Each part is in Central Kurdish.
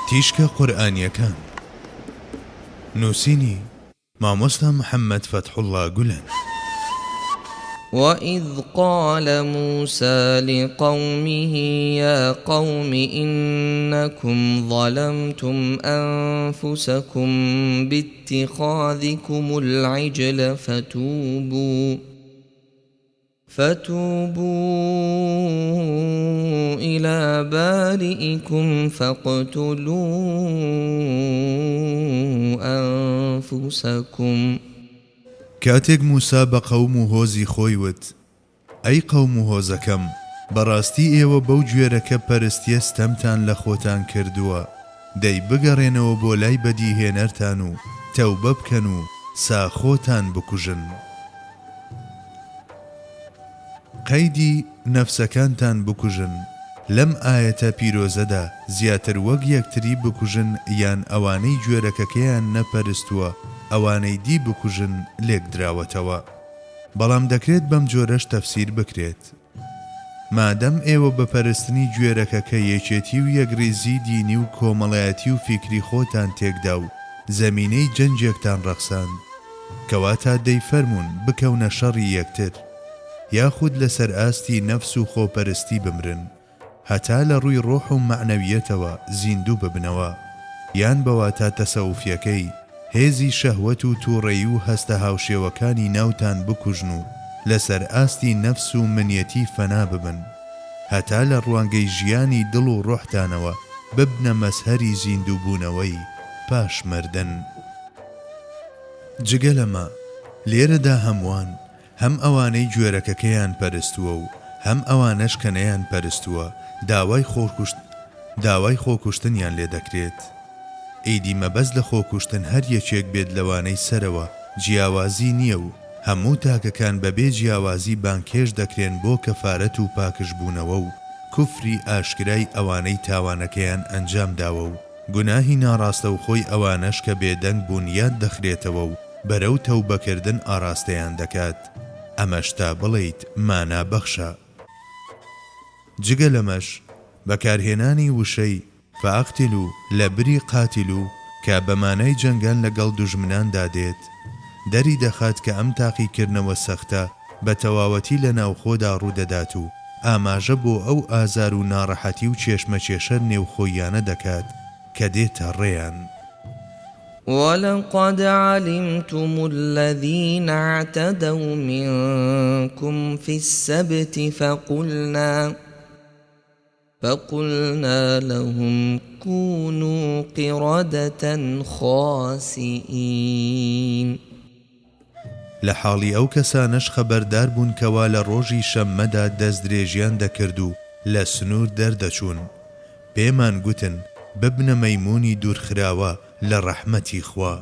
تیشکە قورئانیەکان. نووسینی، مامۆستا محەممەد فەتحوڵڵا گولەن. وَإِذْ قَالَ مُوسَى لِقَوْمِهِ يَا قَوْمِ إِنَّكُمْ ظَلَمْتُمْ أَنفُسَكُمْ بِاتِّخَاذِكُمُ الْعِجْلَ فَتُوبُوا فتوبوا إلى بارئكم فاقتلوا أنفسكم. کاتێک موسا بە قەوم و هۆزی خۆی وت، ئەی قەوم و هۆزەکەم، بەڕاستی ئێوە بەو گوێرەکە پەرستیە ستەمتان لە خۆتان کردووە، دەی بگەڕێنەوە بۆ لای بەدیهێنەرتان و تەوبە بکەن و سا خۆتان بکوژن. قەیدی نەفسەکانتان بکوژن، لەم ئایەتە پیرۆزەدا زیاتر وەک یەکتری بکوژن یان ئەوانەی گوێرەکەکەیان نەپەرستووە ئەوانەی دی بکوژن لێکدراوەتەوە. بەڵام دەکرێت بەم جۆرەش تەفسیر بکرێت. مادەم ئێوە بە پەرستنی گوێرەکەکە یەکێتی و یەکڕیزی دینی و کۆمەڵایەتی و فیکری خۆتان تێکدا و زەمینەی جەنگێکتان ڕەخساند، کەواتە دەی فەرموون بکەونە شەڕی یەکتر، یاخود لەسەر ئاستی نەفس و خۆپەرستی بمرن، هەتا لە ڕووی ڕۆح و مەعنەویەتەوە زیندوو ببنەوە، یان بە واتا تەسەوفیەکەی، هێزی شەهوەت و توڕەیی و هەستە هاوشێوەکانی ناوتان بکوژن و لەسەر ئاستی نەفس و منیەتی فەنا ببن، هەتا لە ڕوانگەی ژیانی دڵ و ڕۆحتانەوە ببنە مەزهەری زیندووبوونەوەی پاش مردن. جگە لەمە، لێرەدا هەمووان، هەم ئەوانەی گوێرەکەکەیان پەرستووە و هەم ئەوانەش کە نەیانپەرستووە، داوای داوای خۆکوشتنیان لێ دەکرێت. ئیدی مەبەست لە خۆکوشتن هەر یەکێک بێت لەوانەی سەرەوە جیاوازی نییە و هەموو تاکەکان بەبێ جیاوازی بانگهێشت دەکرێن بۆ کەفارەت و پاکژبوونەوە و کوفری ئاشکرای ئەوانەی تاوانەکەیان ئەنجام داوە و گوناهی ناڕاستەوخۆی ئەوانەش کە بێدەنگ بوون یاد دەخرێتەوە و بەرەو تەوبەکردن ئاڕاستەیان دەکات، ئەمەش تا بڵێیت مانا بەخشە. جگە لەمەش بەکارهێنانی وشەی، فاقتلوا، لە بری قاتلوا کە بە مانای جەنگان لەگەڵ دوژمناندا دێت، دەری دەخات کە ئەم تاقیکردنەوە سەختە بە تەواوەتی لە ناوخۆدا ڕوودەدات و ئاماژە بۆ ئەو ئازار و ناڕەحەتی و کێشمەکێشە نێوخۆییانە دەکات کە دێتە ڕێیان. ولقد علمتم الذین اعتدوا منکم فی السبت فقلنا فقلنا لهم كونوا قردة خاسئین. لە حاڵی ئەو کەسانەش خەبەردار بوون کەوا لە ڕۆژی شەممەدا دەستدرێژیان دەکرد و لە سنوور دەردەچوون، پێمان گوتن، ببنە مەیموونی دوورخراوە لە ڕەحمەتی خوا.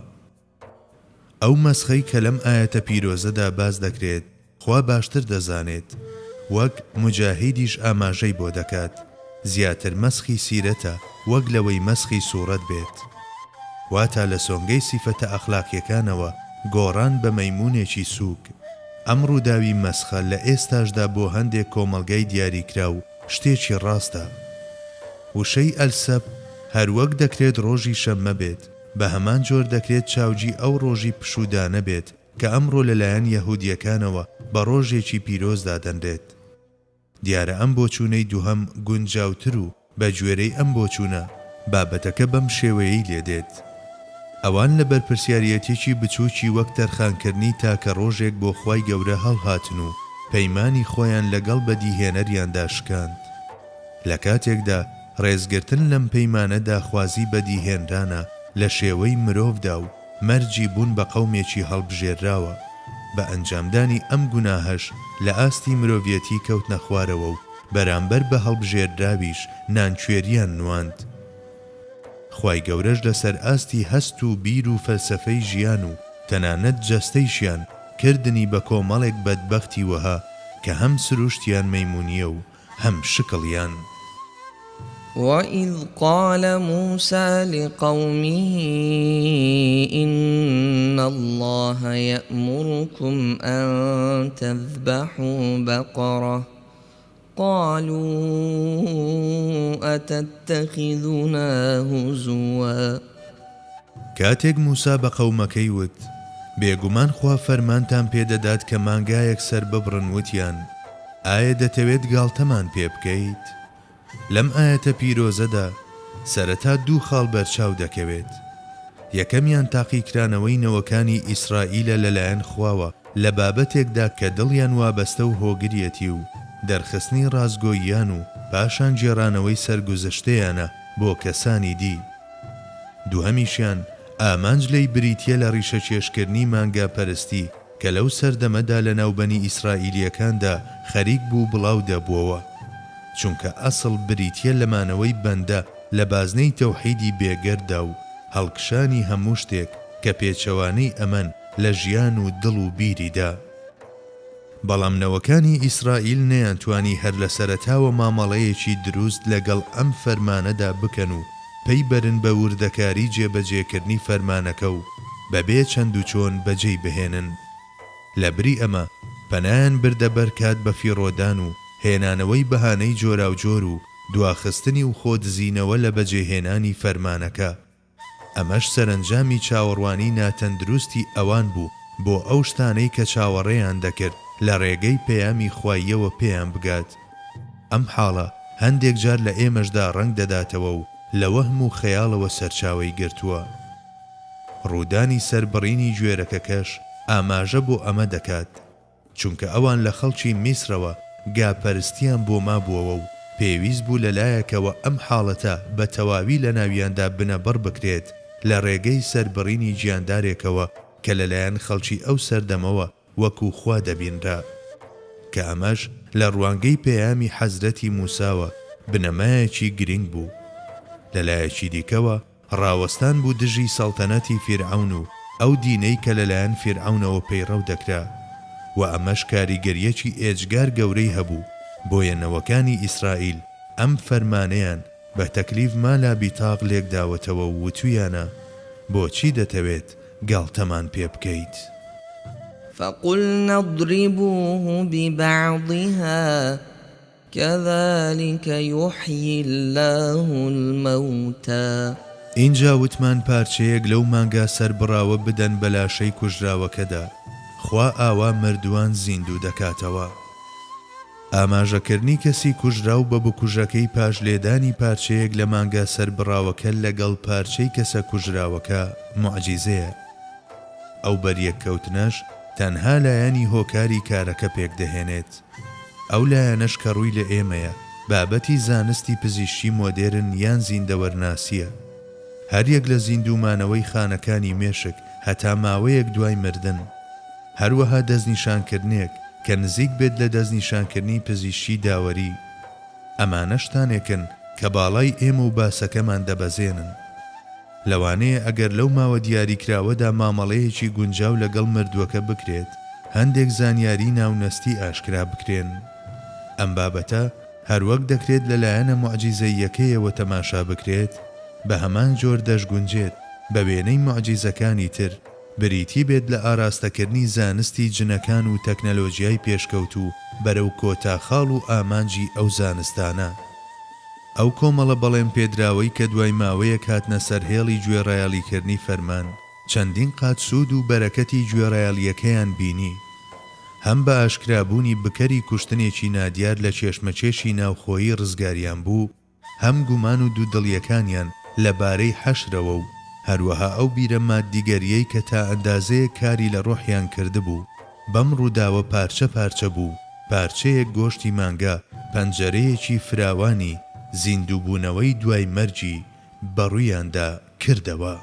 ئەو مەسخەی کە لەم ئایەتە پیرۆزەدا باس دەکرێت خوا باشتر دەزانێت، وەک موجاهیدیش ئاماژەی بۆ دەکات، زیاتر مەسخی سیرەتە وەک لەوەی مەسخی سوڕەت بێت. واتا لە سۆنگەی سیفەتە ئەخلاقیەکانەوە گۆڕان بە مەیمونێکی سوک. ئەم ڕووداوی مەسخە لە ئێستاشدا بۆ هەندێک کۆمەڵگای دیاریکراو شتێکی ڕاستە. وشەی السبت هەروەک دەکرێت ڕۆژی شەممە بێت، بە هەمان جۆر دەکرێت چاوگی ئەو ڕۆژی پشوودانە بێت کە ئەمڕۆ لەلایەن یەهودییەکانەوە بە ڕۆژێکی پیرۆز دادەنرێت. دیارە ئەم بۆچوونەی دووهەم گونجاوتر و بە گوێرەی ئەم بۆچوونە، بابەتەکە بەم شێوەیەی لێ دێت، ئەوان لە بەرپرسیاریەتیی بچووکی وەک تەرخانکردنی تاکە ڕۆژێک بۆ خوای گەورە هەڵهاتن و پەیمانی خۆیان لەگەڵ بەدیهێنەریاندا شکاند. لە کاتێکدا ڕێزگرتن لەم پەیمانە داخوازی بەدیهێنرانە لە شێوەی مرۆڤدا و مەرجی بوون بە قەومێکی هەڵبژێرراوە، بە ئەنجامدانی ئەم گوناهەش لە ئاستی مرۆڤیەتی کەوتنە خوارەوە و بەرامبەر بە هەڵبژێرراویش نانکوێریان نواند. خوای گەورەش لەسەر ئاستی هەست و بیر و فەلسەفەی ژیان و تەنانەت جەستەیشیان کردنی بە کۆمەڵێک بەدبەختی وەها کە هەم سروشتیان مەیمونیە و هەم شکڵیان. وَإِذْ قَالَ مُوسَى لِقَوْمِهِ إِنَّ اللَّهَ يَأْمُرُكُمْ أَن تَذْبَحُوا بَقَرَةً. قالوا اتتخذنا هزوا. کاتێک موسا بە قەومەکەی وت، بێگومان خوا فەرمانتان پێ دەدات کە مانگایەک سەرببڕن وتیان، ئایا دەتەوێت گاڵتەمان پێ بکەیت؟ لەم ئایەتە پیرۆزەدا سەرەتا دوو خاڵ بەرچاو دەکەوێت، یەکەمیان تاقیکرانەوەی نەوەکانی ئیسرائیلە لەلایەن خواوە لە بابەتێکدا کە دڵیان وابەستە و هۆگریەتی و دەرخستنی ڕاستگۆییان و پاشان گێڕانەوەی سەرگوزشتەیانە بۆ کەسانی دی. دووهەمیشیان ئامانج لێی بریتیە لە ڕیشەکێشکردنی مانگاپەرستی کە لەو سەردەمەدا لەناو بەنی ئیسرائیلییەکاندا خەریک بوو بڵاو دەبووەوە. چونکە ئەسڵ بریتیە لە مانەوەی بەندە لە بازنەی تەوحیدی بێگەرددا و هەڵکشانی هەموو شتێک کە پێچەوانەی ئەمەن لە ژیان و دڵ و بیریدا. بەڵام نەوەکانی ئیسرائیل نەیانتوانی هەر لە سەرەتاوە مامەڵەیەکی دروست لەگەڵ ئەم فەرمانەدا بکەن و پەی بەرن بە وردەکاری جێبەجێکردنی فەرمانەکە و بەبێ چەند و چۆن بەجێی بهێنن. لەبری ئەمە پەنایان بردە بەر کات بەفیڕۆدان و هێنانەوەی بەهانەی جۆراوجۆر و دواخستنی و خۆدزینەوە لە بەجێهێنانی فەرمانەکە. ئەمەش سەرەنجامی چاوەڕوانی ناتەندروستی ئەوان بوو بۆ ئەو شتانەی کە چاوەڕێیان دەکرد لە ڕێگەی پەیامی خواییەوە پێیان بگات. ئەم حاڵە هەندێک جار لە ئێمەشدا ڕەنگ دەداتەوە و لە وەهم و خەیاڵەوە سەرچاوەی گرتووە. ڕوودانی سەربڕینی گوێرەکەکەش ئاماژە بۆ ئەمە دەکات. چونکە ئەوان لە خەڵکی میسرەوە گا پەرستیان بۆ مابووەوە و پێویست بوو لە لایەکەوە ئەم حاڵەتە بە تەواوی لە ناویاندا بنەبڕ بکرێت لە ڕێگەی سەربڕینی گیاندارێکەوە کە لە لایەن خەڵکی ئەو سەردەمەوە وەکو خوا دەبینرا کە ئەمەش لە ڕوانگەی پەیامی حەزرەتی موساوە بنەمایەکی گرنگ بوو لە لایەکی دیکەوە ڕاوەستان بوو دژی سەڵتەنەتی فیرعەون و ئەو دینەی کە لەلایەن فیرعەونەوە پەیڕەو دەکرا و ئەمەش کاریگەریەکی ئێجگار گەورەی هەبوو بۆیە نەوەکانی ئیسرائیل ئەم فەرمانەیان بە تەکلیف ما لا بیتاق لێکداوەتەوە و وتویانە بۆچی دەتەوێت گاڵتەمان پێ بکەیت؟ فقلنا اضربوه ببعضها کذلک یحیی اللە الموتی. ئینجا وتمان پارچەیەک لەو مانگا سەربڕاوە بدەن بە لاشەی کوژراوەکەدا، خوا ئاوا مردووان زیندوو دەکاتەوە. ئاماژەکردنی کەسی کوژراو بە بکوژەکەی پاش لێدانی پارچەیەک لە مانگا سەربڕاوەکە لەگەڵ پارچەی کەسە کوژراوەکە موعجیزەیە. ئەو بەریەککەوتنەش تەنها لایەنی هۆکاری کارەکە پێکدەهێنێت. ئەو لایەنەش کە ڕووی لە ئێمەیە، بابەتی زانستی پزیشکی مۆدێرن یان زیندەوەرناسییە. هەریەک لە زیندوومانەوەی خانەکانی مێشک هەتا ماوەیەک دوای مردن. هەروەها دەستنیشانکردنێک کە نزیک بێت لە دەستنیشانکردنی پزیشکی داوەری. ئەمانە شتانێکن کە باڵای ئێمە و باسەکەمان دەبەزێنن. لەوانەیە ئەگەر لەو ماوە دیاریکراوەدا مامەڵەیەکی گونجاو لەگەڵ مردووەکە بکرێت، هەندێک زانیاری ناونەستی ئاشکرا بکرێن. ئەم بابەتە هەروەک دەکرێت لە لایەنە موعجیزەییەکەیەوە تەماشا بکرێت، بە هەمان جۆر دەشگونجێت بە وێنەی موعجیزەکانی تر، بریتی بێت لە ئاراستەکردنی زانستی جنەکان و تەکنەلۆجیای پێشکەوتوو بەرەو کۆتا خاڵ و ئامانجی ئەو زانستانە. ئەو کۆمەڵە بەڵێنپێدراوەی کە دوای ماوەیەک هاتنە سەر هێڵی گوێڕایەڵیکردنی فەرمان، چەندین قات سوود و بەرەکەتی گوێڕایەڵییەکەیان بینی. هەم بە ئاشکرابوونی بکەری کوشتنێکی نادیار لە کێشمەکێشی ناوخۆیی ڕزگاریان بوو، هەم گومان و دوودڵییەکانیان لە بارەی حەشرەوە و هەروەها ئەو بیرە ماددیگەرییەی کە تا ئەندازەیەک کاری لە ڕۆحیان کردبوو، بەم ڕووداوە پارچە پارچە بوو، پارچەیەک گۆشتی مانگا پەنجەرەیەکی فراوانی زیندووبوونەوەی دوای مەرگی بە ڕوویاندا کردەوە.